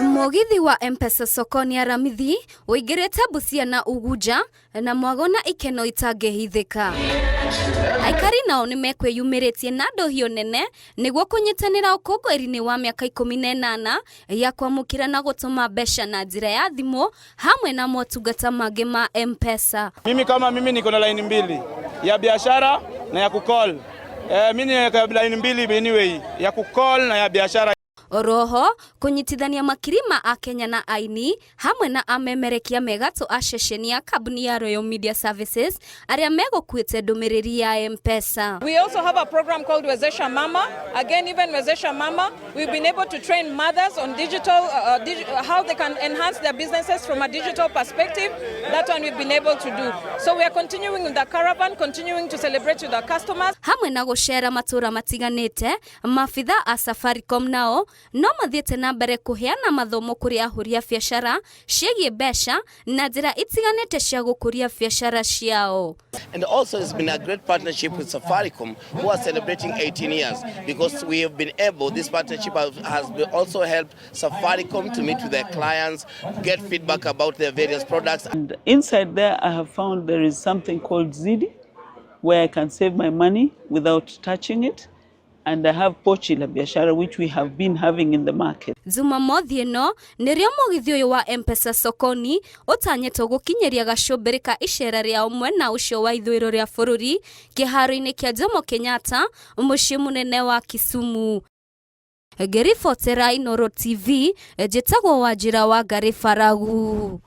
Mũgithi wa M-Pesa Sokoni Aramithi ũingĩrĩte Busia na Ugunja na mwago na ikeno itangĩhithĩka. Aikari nao nĩ mekwĩyumĩrĩtie na ndũhiũ nene nĩguo kũnyitanĩra ũkũngũĩri-inĩ wa mĩaka 18 ya kwamũkĩra na gũtũma mbeca na njĩra ya thimũ hamwe na motungata mangĩ ma M-Pesa. Mimi kama mimi niko na line mbili ya biashara na ya kucall. Mimi niko na line mbili anyway, ya kucall na ya biashara. Oroho kũnyitithania makiri ma akenya na aini hamwe na amemerekia megatũ a ceceni ya kambuni ya Royal Media Services arĩa megũkuĩte ndũmĩrĩri ya M-Pesa. We also have a program called Wezesha Mama. Again, even Wezesha Mama, we've been able to train mothers on digital, how they can enhance their businesses from a digital perspective. That one we've been able to do. So we are continuing with the caravan, continuing to celebrate with our customers. Hamwe na gũcera matũra matiganĩte, maabitha a Safaricom nao no mathiĩte na mbere kũheana mathomo kũrĩ ahũri a biacara ciĩgiĩ mbeca na njĩra itiganĩte cia gũkũria biacara ciao. And also it's been a great partnership with Safaricom, who are celebrating 18 years, because we have been able, this partnership has also helped Safaricom to meet with their clients, get feedback about their various products. And inside there, I have found there is something called Zidi, where I can save my money without touching it. And I have Pochi la Biashara, which we have been having in the market. Jumamothi ĩno nĩrĩo mũgithi ũyũ wa M-Pesa Sokoni ũtanyĩtwo gũkinyĩria gacũmbĩrĩ ka icera rĩao mwena ũcio wa ithũĩro rĩa bũrũri kĩharo-inĩ kĩa Jomo Kenyatta mũciĩ mũnene wa Kisumu. Ngĩribotera Inooro TV, njĩtagwo Wanjĩra wa Ngarĩ Baragu.